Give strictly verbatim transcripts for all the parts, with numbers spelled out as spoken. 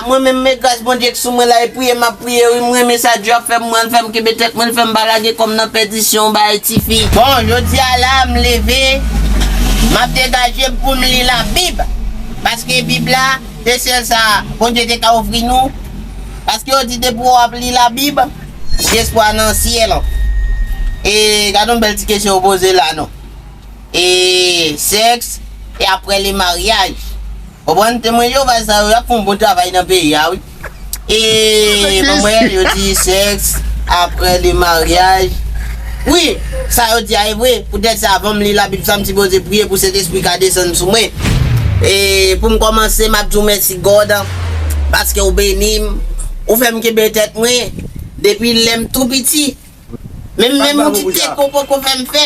Mwen menm, men gras Bondye k sou mwen la, e priye m ap priye, wi, m renmen sa Dye ap fè m, mwen, l fè m kenbe tèt mwen, l fè m pa lage kò m nan pèdisyon, bay tifi. Bon, jodi a la, m leve, m ap degaje m pou m li Labib. Paske Bib la, se sèl sa Bondye te ka ofri nou. Paske yo di depi w ap li Labib, gen espwa nan syèl. E gade yon bèl ti kesyon yo poze la, non. E sèks, e apre le maryaj. Konprann? Temwen Jewova sa yo, y ap fè yon bon travay nan peyi a, wi. E, ban m wè, yo di sèks, apre le maryaj. Wi, sa yo di a e vre. Poutèt sa, avan m li Labib sa, m sipoze priye pou Sentespri ka desann sou mwen. E, pou m kòmanse, m ap di w mèsi, God, paske w beni m. Ou fè m kenbe tèt mwen depi lè m tou piti. Menm, menm yon ti tek ou poko fè m fè.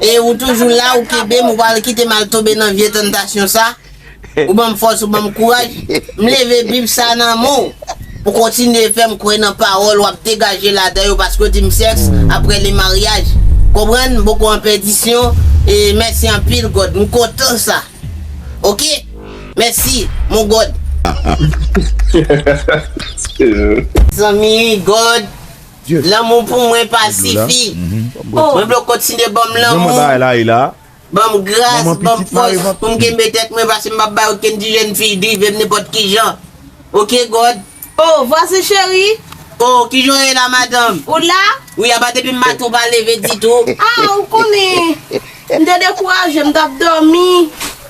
E ou toujou la, ou kenbe m, ou pa kite m al tonbe nan vye tantasyon sa. Ou ban m fòs, ou ban m kouraj. M leve Bib sa nan men w pou kontinye fè m kwè nan pawòl w ap degaje ladan yo, paske w di m sèks apre le maryaj. Konprann? Boko an pèdisyon. E mèsi anpil, God. M kontan sa. Oke? Mèsi, mon God. Zanmi, God. Lanmou pou mwen pa sifi. Mwen vle w kontinye ban m lanmou. Ban m gras, ban m fòs pou m kenbe tèt mwen, paske m p ap bay okenn ti jèn fi drive m nenpòt ki jan. Oke, God. Oh, vwazen cheri. Oh, kijan w ye la, madanm? Ou la? Wi, apa depi maten w pa leve ditou. Ah, ou konnen. M te dekouraje, m t ap dòmi.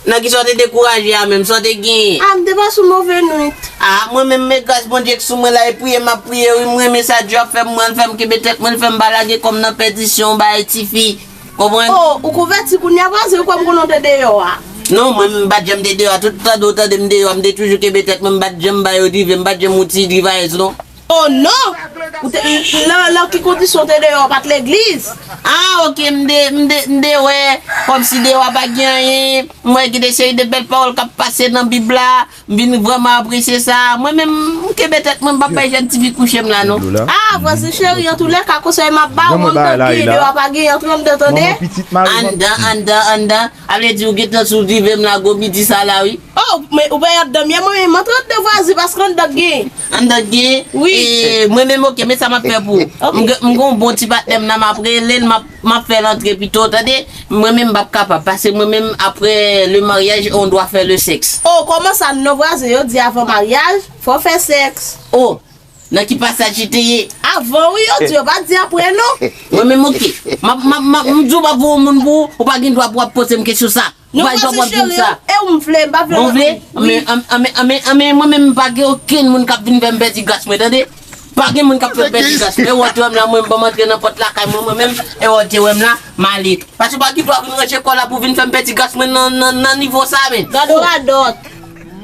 Nan kisa w te dekouraje a menm? Sa w te genyen? Ah, m te pase yon move nwit. Ah, mwen menm, men gras Bondye k sou mwen la, e priye m ap priye, wi, m renmen sa Dye ap fè m, mwen, l fè m kenbe tèt mwen, l fè m pa lage kò m nan pèdisyon, bay tifi. Konprann? Oh, ou konvèti kounye a, vwazen, ou kwè m konnen w te deyò a? Non, mwen, m pa t janm te deyò a. Tout tande w tande m deyò a, m te toujou kenbe tèt mwen, m pa t janm ba yo drive, m pa t janm yon ti drivayèz, non. Oh non! Ou te, nan, nan ki kondisyon w te deyò, pa t legliz? Ah, oke, m de, m de, m de wè, kòmsi deyò a pa gen anyen, m wè gen de seri de bèl pawòl k ap pase nan Bib la, m vin vrèman apresye sa. Mwen menm, m kenbe tèt mwen, m p ap bay jèn tifi kouche m la, non. Ah, vwazen cheri, antoulèka, konsèy m ap ba ou, anndan gen, deyò a pa gen, antre anndan, tande? Anndan, anndan, anndan. A vle di ou gentan sou drive m la, gwo midi sa la, wi. Oh, men ou pa y ap dòmi, mwen, m antre anndan vwazen, paske anndan gen. Anndan gen? Wi. E, mwen menm, oke, men sa m ap fè pou ou. M gen, m gen yon bon ti patnè m nan, m ap rele l, m ap, m ap fè l antre pito, tande? Mwen menm, m p ap kapab, paske mwen menm, apre le maryaj, on dwa fè le sèks. Oh, kòman sa, non, vwazen, yo di avan maryaj, fò fè sèks. Oh, nan ki pasaj li te ye? Avan, wi, yo di, yo pa di apre, non. Mwen menm, oke. M ap, m ap, m ap, m di w m ap voye yon moun pou ou, ou pa gen dwa pou w ap poze m kesyon sa. Non, pase cheri, e ou m vle, m pa vle. Bon, vle? Anben, anben, anben, anben, mwen menm m pa gen okenn moun k ap vin fè m pèdi gras mwen, tande? Pa gen moun k ap fè m pèdi gras mwen. E wè w te wè m la, mwen, m ban m antre nan pòt lakay mwen, mwen menm, e wè w te wè m la, m ale. Paske w pa gen dwa vin ranje kò w la pou w vin fè m pèdi gras mwen nan, nan, nan nivo sa, men. Gade w radòt.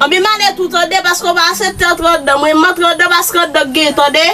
Anben, m ale tou, tande, paske w pa aksepte antre anndan mwen, m antre anndan paske anndan gen, tande?